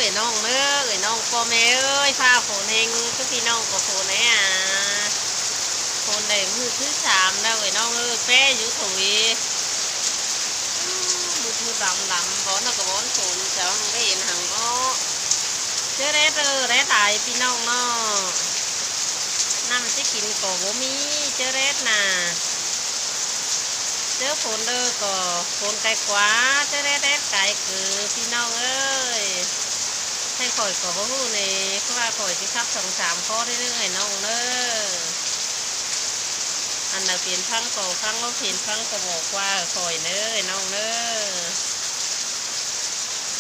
ເອີຍນ້ອງເອີຍ ເອີຍນ້ອງພໍ່ແມ່ເອີຍ ຟ້າຝົນແຮງຄືພີ່ນ້ອງກໍຝົນແດ່ ຝົນໄດ້ມື້ທີສາມແລ້ວເອີຍນ້ອງເອີຍ ແປຢູ່ໂຖຍ ມືດໆດຳໆ ບ່ອນເຮົາກໍບ່ອນຝົນ ແຕ່ວ່າມັນກໍເຫັນຫັ້ນເນາະ ເຈີແດດເອີຍ ແດດຫຼາຍພີ່ນ້ອງເນາະ ນ້ຳຊິກິນກໍບໍ່ມີ ເຈີແດດນະ. ເຈີຝົນເດີກໍຝົນໄກກວ່າ ເຈີແດດແດດໄກຄື ພີ່ນ້ອງເອີຍ ໃຫ້ຂ້ອຍກໍບໍ່ຮູ້ແດ່ ເພາະວ່າຂ້ອຍຊິຂັບສອງສາມຂໍ້ເດີເອີຍນ້ອງເດີ ອັນໃດເປັນພັງກໍພັງ ບໍ່ເປັນພັງກໍບອກວ່າຂ້ອຍເດີນ້ອງເດີ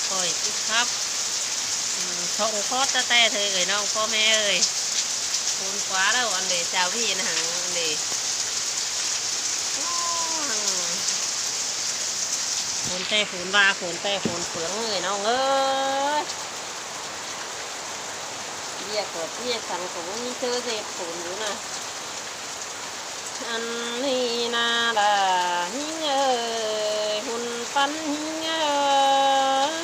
ຂ້ອຍຊິຂັບ ອືມ ສອງຂໍ້ແຕ່ໆເດີເອີຍນ້ອງພໍ່ແມ່ເອີຍ ຝົນກວ່າແລ້ວ ອັນເດ ຈາວີນະ ອັນເດ ໂອ້ ຝົນແຕ່ຝົນວ່າ ຝົນແຕ່ຝົນເປືອງເອີຍນ້ອງເອີຍ ວຽກກໍວຽກ ສັງກໍບໍ່ມີ ເຈີເຮັດຝົນຢູ່ນະ ອັນນີ້ນາລະ ຍິງເອີຍ ບຸນປັນຍິງເອີຍ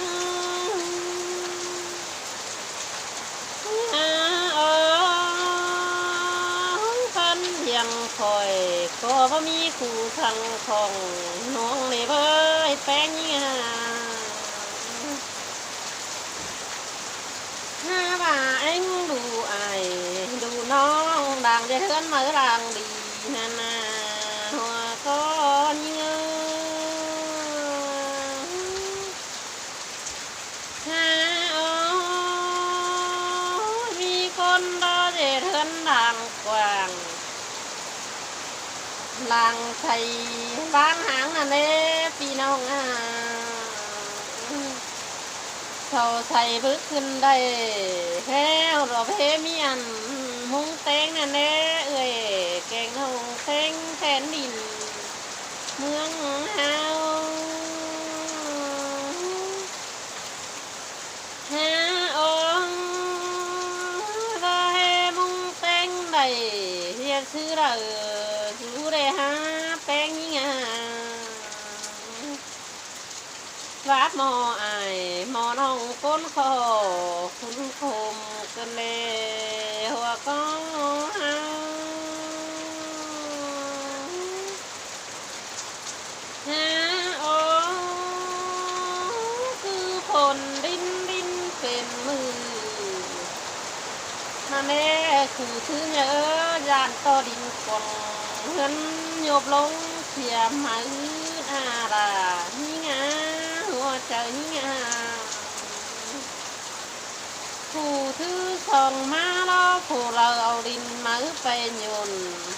ອາ ໂອ ພັນພຽງຂ້ອຍ ກໍບໍ່ມີຄູ່ສັງຂ້ອງ ນ້ອງເລີຍເວີຍ ແປ້ງຍິງອາ ຫາວ່າເອັງດູອ້າຍ ດູນ້ອງ ດາງເດເຮືອນເມີລາງດີ ນານາ ຫົວກໍຍິງເອີຍ ຫາ ໂອ ມີຄົນດອເດເຮືອນລາງກວ້າງ ລາງໄຊບ້ານຫາງນັ້ນເດ້ ພີ່ນ້ອງອາ ເຊົາໃສ່ບຶກຂຶ້ນໄດ້ແລ້ວ ດອກເພມີອັນມຸງແຕງນັ້ນແຫຼະ ເອື້ອຍແກງນ້ອງແຕງແຜ່ນດິນເມືອງເຮົາ ຫາ ໂອ ດອກເພມຸງແຕງໄດ້ ຮຽກຊື່ໃດ ຊູເດຫາແປ້ງຍິງອາ ວາດໝໍອ້າຍ ໝໍນ້ອງກົ້ນຂໍ ຄຸນຄົມເກີນເລ ຫົວກໍຫາ ຫາ ໂອ ຄືຝົນລິນລິນເປັນມື ຫັ້ນແຫຼະ ຄືຊື່ເອີ ຢ້ານຕໍ່ດິນກວ້າງ ເຮືອນໂຍບລົງ ສຽມມາອືດອາລາ ຍິງອາ ຫົວໃຈຍິງອາ ຜູ້ຖືສອງມາລອ ຜູ້ລາວເອົາດິນມາໄປໂຍນ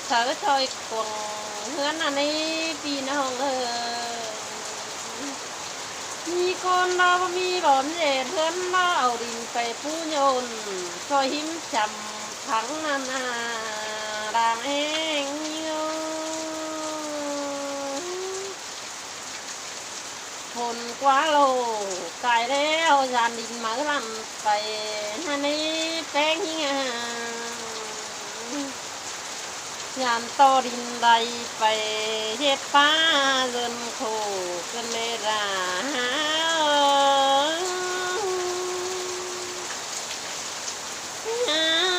ເສີຈອຍກວາງ ເຮືອນອັນນີ້ ພີ່ນ້ອງເອີຍ ມີຄົນລາວບໍ່ມີບ່ອນເຮັດເຮືອນລາວ ເອົາດິນໄປປູໂຍນ ຊອຍຫິມຈຳຜັງນັ້ນນາ ດາງແອງໂຍ ຝົນກວ່າໂລກາຍແລ້ວ ຢ້ານດິນມາຫຼັ່ນໄປ ຫັ້ນນີ້ແປ້ງຍິງອາ ຢ້ານຕໍ່ດິນໄດ້ໄປເຮັດປ່າເງິນໂຄເກີນເວລາ ຫາ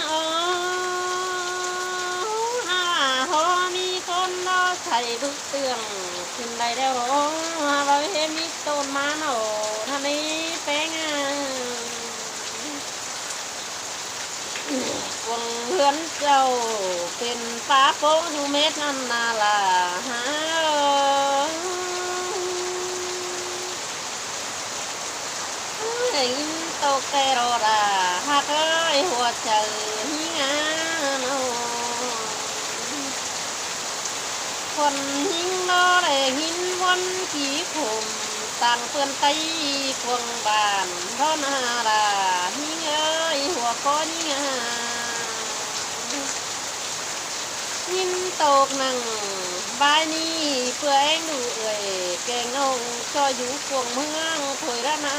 ໂອ ຫາ ໂຮ ມີຄົນເນາະ ໃສ່ບຶກເຕືອງຂຶ້ນໄດ້ແລ້ວ ໂຮ ຫາ ວ່າເຫັນມີໂຕນມາເນາະ ທາງນີ້ແປ້ງ ກວງເຮືອນເຈົ້າເປັນປາໂປ່ງຢູ່ເມັດນັ້ນນາລະ ຫາ ໄດ້ຍິນໂຕແກ່ລໍລາ ຮັກເອີຍ ຫົວໃຈຍິງອາໂນ ຄົນຍິງລໍໄດ້ຍິນວັນຂີ້ຂົມ ຕ່າງເປື້ອນໄຕ້ຄວາງບ້ານ ລໍນາລາ ຍິງເອີຍ ຫົວກໍຍິງອາ ຍິນໂຕກນັ່ງ ບາຍນີ້ເປືອແອງດູເອື້ອຍ ແກງນ້ອງ ຊອຍຢູ່ກວງເມືອງ ໂພຍລະນາ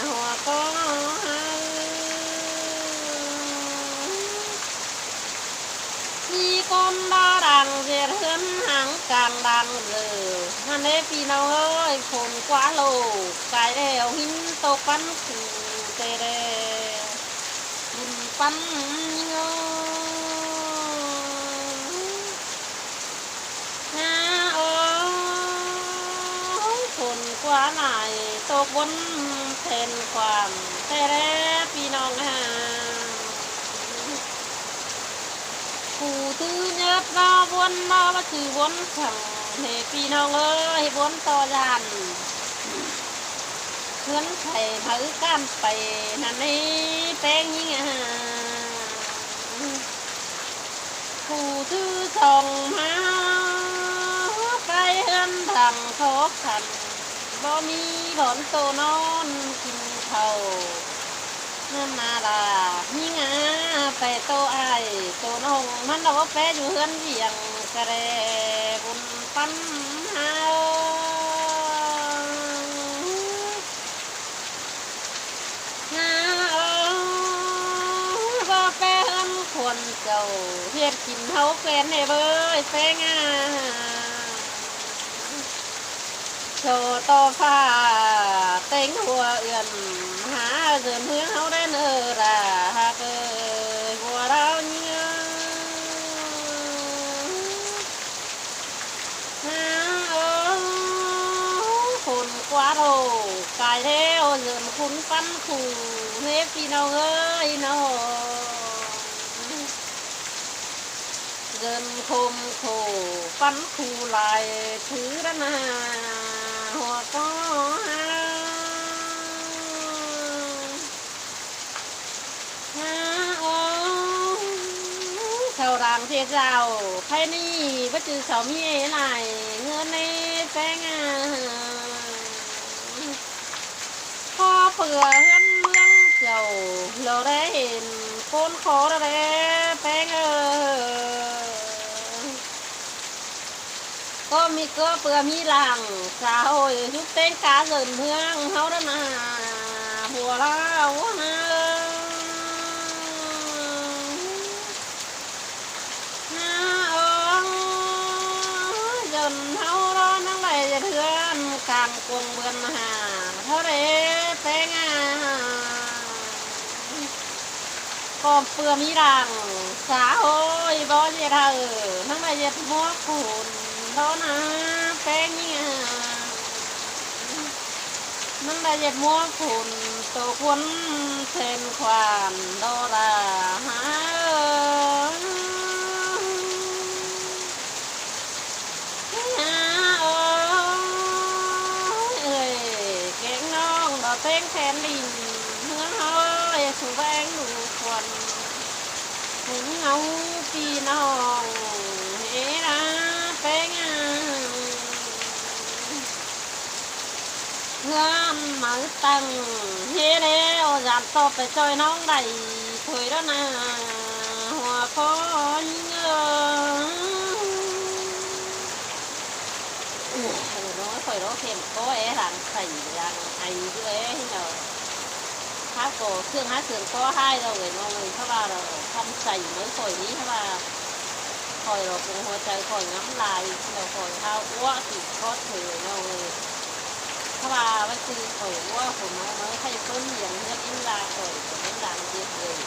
ຫົວກໍຫາ ທີ່ຄົນລາດັງ ເສດເຮືອນຫາງກາງດັງເລີ ຫັ້ນເດ້ພີ່ນ້ອງເອີຍ ຝົນກວ່າໂລກ ກາຍແລ້ວ ຫີນຕົກປັນຄູ ແຕ່ແລ ບຸນປັນຍິງເອີຍ ຫາເອີຍ ຝົນກວ່າຫຼາຍ ຕົກວົນແທນຄວາມ ແຕ່ແລ ພີ່ນ້ອງຫາ ຜູ້ຖືເງິດລາວວົນມາວ່າຊື່ວົນສັງ ເຮ ພີ່ນ້ອງເອີຍ ວົນຕໍ່ຢ້ານ ເຮືອນໃຜເຮົາການໄປ ຫັ້ນເດ ແປ້ງຍິງອາຫານ ຜູ້ຖືສອງມາ ໄປເຮືອນທາງຊອກສັນ ບໍ່ມີບ່ອນໂຕນອນກິນເຂົ້າ ນັ້ນນາລາ ຍິງອາ ໄປໂຕອ້າຍໂຕນ້ອງ ມັນລະບໍ່ແປຢູ່ເຮືອນວຽງກະແລ ບຸນປັນຫາ ຫາເອີຍ ບໍ່ແປເຮືອນຄວນເຈົ້າ ເຮັດກິນເຮົາແຄວນໃຫ້ເບີຍແປງາ ໂຊຕໍ່ຟ້າ ເຕັງຫົວເອື້ອນ ຫາເດີນເມືອງເຮົາແດນເອີລາ ຮັກເອີຍ ຫົວລາວຍິງເອີຍ ຫາເອີຍ ຄົນກວ່າໂລກກາຍແລ້ວ ເດີນຄຸນປັນຄູ່ ເຮ ພີ່ນ້ອງເອີຍ ນ້ອງ ເດີນຄົມໂຄ ປັນຄູ່ຫຼາຍ ຖືລະນາ ຫົວກໍຫາ ຫາເອີຍ ເຊົາດັງເທເຈົ້າ ໃຜນີ້ບໍ່ຈື່ເຂົາມີເອຫຼາຍ ເງິນເອແປງາ ຂໍເພື່ອເຮືອນເມືອງເຈົ້າ ລະໄດ້ເຫັນໂກນຂໍລະແລແປງເອີຍ ກໍມີເກືອເປືອມີຫຼັງ ສາໂອຍ ທຸກເຕັງກາເດີນເມືອງເຮົາດານາ ຫົວລາວຫາ ຫາເອີຍ ເດີນເຮົາລອນນາງໄດ້ເຮືອນ ກາງກວງເບືອນມະຫາ ເທົ່າໃດແປງາ ກອບເປືອມີດັງ ສາໂອຍ ບໍ່ເຢັດເຮີ ທັງໃດເຢັດຫົວຄຸນ ດອນາແປງຍິງ ມັນໄດ້ເຢັດຫົວຄຸນ ໂຕຄົນເຊັ່ນຄວານ ດອລາຫາ ຫາເອີຍ ເອີຍ ແກງນ້ອງ ດອກແຕງແຜ່ນດິນ ເມືອງເຮົາເອີຍ ສູ່ແວງດູຄວັນ ຫຸງເຮົາພີ່ນ້ອງ ເຮລາແປງາ ເຮືອນມາຕັ້ງ ເຮແລ້ວ ຢານຕໍ່ໄປຊ່ອຍນ້ອງໄດ້ ຖ້ວຍລະນາ ຫົວຄອຍິງເອີຍ ເອີ ນ້ອງຂ້ອຍເນາະ ເຫັນກໍແອຫຼັງໃສ່ຢ່າງໄອຢູ່ເດ້ເນາະ ຫາກໍເຄື່ອງຫາເຄື່ອງກໍຫາຍແລ້ວເອີຍນ້ອງເອີຍ ເພາະວ່າລາວຄຳໃສ່ເນາະ ຂ້ອຍນີ້ ເພາະວ່າຂ້ອຍລາວຄົງຫົວໃຈຂ້ອຍງາມຫຼາຍ ລາວຂ້ອຍຫາອົວຊິຄອດເອີຍນ້ອງເອີຍ ເພາະວ່າວ່າຊິຂ້ອຍອົວຄົນນ້ອງເອີຍ ໃຫ້ເພິ່ນລ້ຽງເຮືອນລ້ຽງລາຂ້ອຍ ກໍຍັງດັງເຮັດເລີຍ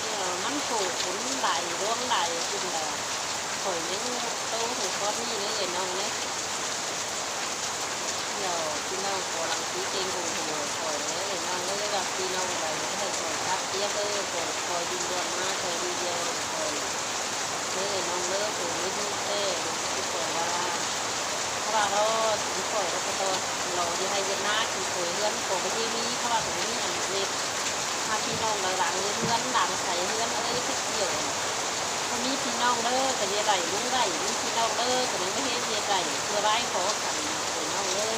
ເອີ ມັນໂຕຄົນຫຼາຍດວງຫຼາຍຂຶ້ນແລ້ວ ຂ້ອຍຍັງໂຕໃຫ້ຄອດນີ້ເລີຍເອີຍນ້ອງເອີຍ. ດຽວພີ່ນ້ອງກໍລັງຊິເກັ່ງຫົວຂ້ອຍເດີ ນ້ອງເອີຍ ວ່າພີ່ນ້ອງໃດໃຫ້ຂ້ອຍຈັກເທດເດີ ຂ້ອຍ ຂ້ອຍດິນດອນມາ ຂ້ອຍດີດຽວ ຂ້ອຍເດີ ນ້ອງເດີ ຂ້ອຍມີແຕ່ ຄືຂ້ອຍວ່າ ເພາະວ່າເນາະ ຄືຂ້ອຍກໍຕ້ອງລໍຢູ່ໄຮ່ຢູ່ນາ ຄືຂ້ອຍເຮືອນກໍບໍ່ໄດ້ມີ ເພາະວ່າກໍບໍ່ມີອັນເຮັດ ຖ້າພີ່ນ້ອງໃດຫຼັງເຮືອນຫຼັງໃສເຮືອນເອີຍ ເຮັດດຽວ ຖ້າມີພີ່ນ້ອງເດີ ກໍເຮັດໄດ້ ລຸງໄດ້ ມີພີ່ນ້ອງເດີ ກໍຍັງໄດ້ເຮັດ ເຮັດໄດ້ ເພື່ອໄວ້ຂໍກັນ ພີ່ນ້ອງເອີຍ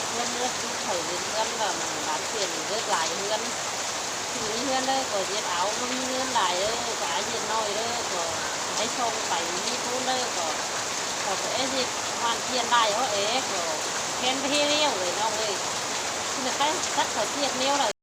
ເຮືອນເລືອກຢູ່ໄຜເຮືອນ ເຮືອນວ່າມັນບາດເຈັບເລີກຫຼາຍເຮືອນ ຄືມີເຮືອນເດີ ກໍເຮັດເອົາ ບໍ່ມີເງິນຫຼາຍເດີ ກໍອາເຮັດໜ້ອຍເດີ ກໍໃຫ້ຊ່ອງໄປ ມີທຶນເດີ ກໍ ກໍເຮັດ ເຮັດຫວ່ານປ່ຽນຫຼາຍເອົາເອ ກໍແມ່ນໄປເຮັດແລ້ວເອີຍ ນ້ອງເອີຍ ຄືນະ ຄັນ ຄັນເຂົາເຮັດແນວໃດ